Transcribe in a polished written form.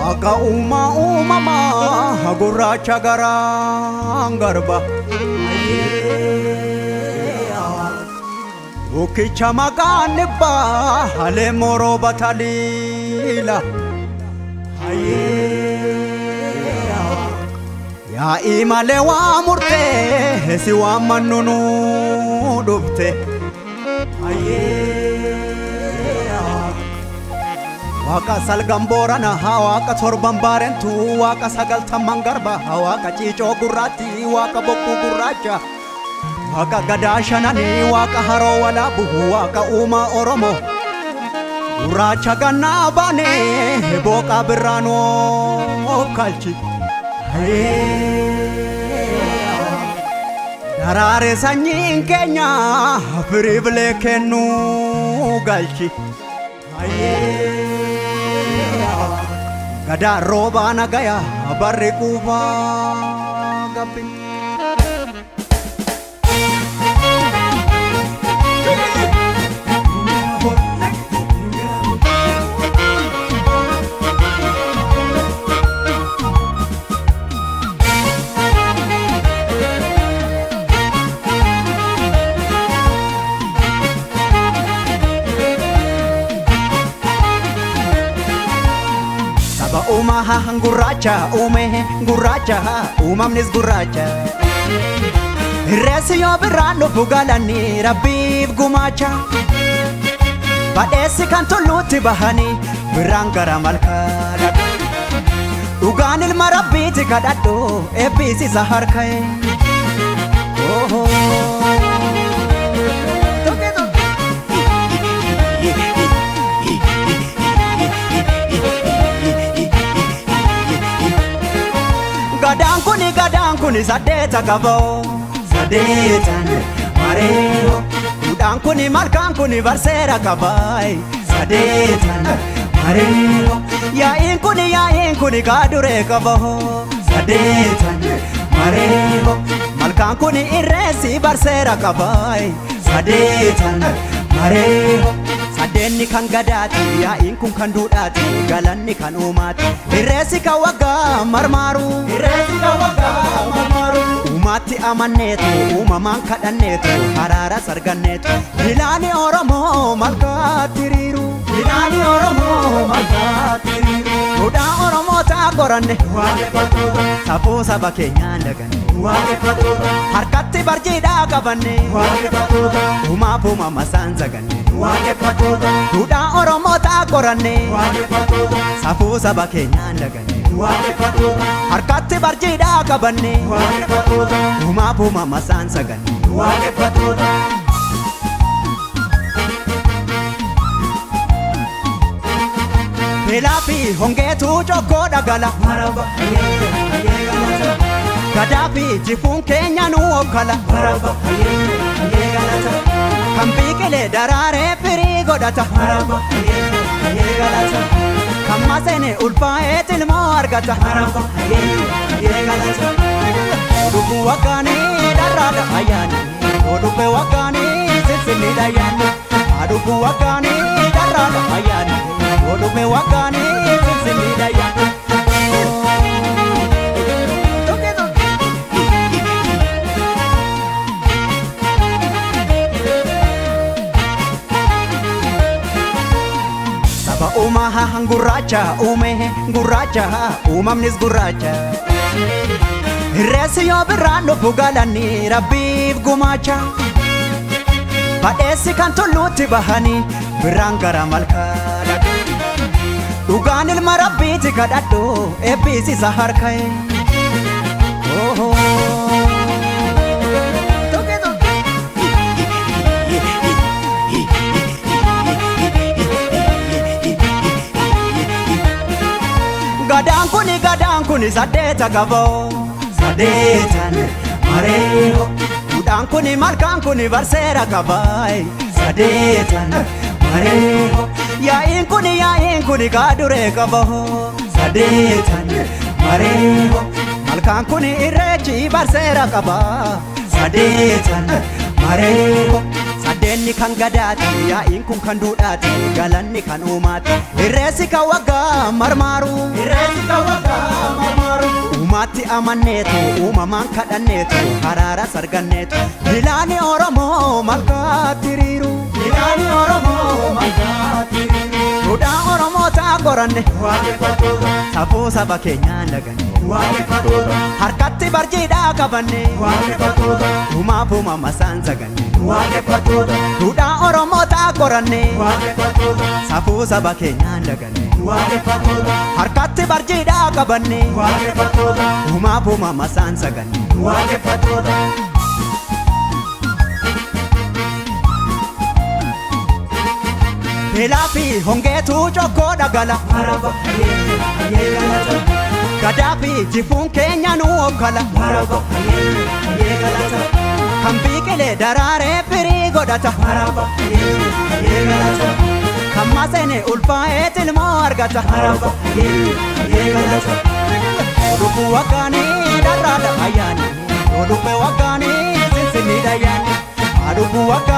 Waaqa uumaa uumamaa gurraacha garaan garba. Bukkicha maqaan dhibbaa halee morooba taliila. Yaa'ii malee waa murtee si waan mannu nuu dhufte. Waaqa salgan boorana haa waaqa torban baarentu waaqa sagaltamman garba haa waaqa ciicoo gurraatti waaqa bokkuu gurraacha waaqa gadaa shananii waaqa haroo walaabu waaqa uumaa oromoo gurraacha gannaa baanee booqaa birraanoo kalchi. Daraare sanyiin keenya firii bilee kennuu galchi. Gadaa roobaa nagaya barri quufaa gabbi. Saba uumaa gurraacha uume gurraacha uumamnis gurraacha. Irreessi yoo birraan dhufu galanii rabbiif gumaacha. Badheessi kan tulluutti bahanii birraan gara malkaa dhaqu. Dhugaan ilma rabbiiti kadhadhu eebbisiisa harka'e. Gadaan kuni gadaan kuni saddeeta qaboo. Saddeetan mareeho. Duudhaan kuni malkaan kuni barseera qabaay. Saddeetan mareeho. Yaa'iin kuni yaa'iin kuni kaaduree qaboo. Saddeetan mareeho. Malkaan kuni irreessi barseera qabaay. Saddeetan mareeho. Saddeenni kan gadaati yaa'iin kun kan duudhaati galanni kan uumaati. Irreessi kan waggaa marmaaru. Irreessi kan waggaa marmaaru. Uumaatti amanneetu uumamaan kadhanneetu haraara sarganneetu Bilaani Oromoo malkaatti hiriiru. Bilaani Oromoo malkaatti hiriiru. Duudhaa Oromootaa qoranne. Waaqeffattoota. Safuu saba keenyaan daganne. Waaqeffattoota. Harkatti barjiidhaa qabanne. Waaqeffattoota. Uumaaf uumama isaan saganne. Waaqeffattoota. Duudhaa Oromootaa qoranne. Waaqeffattoota. Safuu saba keenyaan daganne. Waaqeffattoota. Harkatti barjiidhaa qabanne. Waaqeffattoota. Uumaaf uumama isaan saganne. Waaqeffattoota. Beelaa fi hongeetu cokkoo dhagala. Maraba hayyee hayyee galata. Gadaa fi jifuun keenya nu okkala. Maraba hayyee hayyee galata. Kan biqilee daraaree firii godhata. Maraba hayyee hayyee galata. Kan maseene ulfaa'ee tilmoo argata. Maraba hayyee hayyee galata. Odubbu waggaanii dharraadha ayyaani. Odubbe waggaanii sinsinniidha ayyaani. Adubbu waggaanii dharraadha ayyaani. Odubbe waggaanii sinsinniidha ayyaani. Saba uumaa gurraacha uume gurraacha uumamnis gurraacha. Irreessi yoo birraan dhufu galanii rabbiif gumaacha. Badheessi kan tulluutti bahanii birraan gara malkaa dhaqu. Dhugaan ilma rabbiiti kadhadhu eebbisiisa harka'e. Gadaan kuni gadaan kuni saddeeta qaboo. Saddeetan mareeho. Duudhaan kuni malkaan kuni barseera qabaay. Saddeetan mareeho. Yaa'iin kuni yaa'iin kuni kaaduree qaboo. Saddeetan mareeho. Malkaan kuni irreechi barseera qabaa. Saddeetan mareeho. Biddeenni kan gadaati, yaa'iin kun kan duudhaati, galanni kan uumaati. Irreessi kan waggaa marmaaru. Irreessi kan waggaa marmaaru. Uumaatti amanneetu, uumamaan kadhanneetu, haraara sarganneetu. Jilaani Oromoo malkaatti hiriiru. Jilaani Oromoo malkaatti hiriiru. Duudhaa Oromoo ta'a qoranne. Waaqeffattoota. Safuu saba keenyaan daganne. Waaqeffattoota. Harkatti barjiidhaa qabanne. Waaqeffattoota. Uumaaf uumama isaan saganne. Waaqeffattoota. Duudhaa Oromoo ta'a qoranne. Waaqeffattoota. Safuu saba keenyaan daganne. Waaqeffattoota. Harkatti barjiidhaa qabanne. Waaqeffattoota. Uumaaf uumama isaan saganne. Waaqeffattoota. Beelaa fi hongeetu cokkoo dhagala. Maraba hayyee hayyee galata. Gadaa fi jifuun keenya nu okkala. Maraba hayyee hayyee galata. Kan biqilee daraaree firii godhata. Maraba hayyee hayyee galata. Kan maseene ulfaa'ee tilmoo argata. Maraba hayyee hayyee galata. Odhufu waggaanii dharraadha ayyaani. Odhufe waggaanii sinsinniidha ayyaani. Adhufu waggaanii.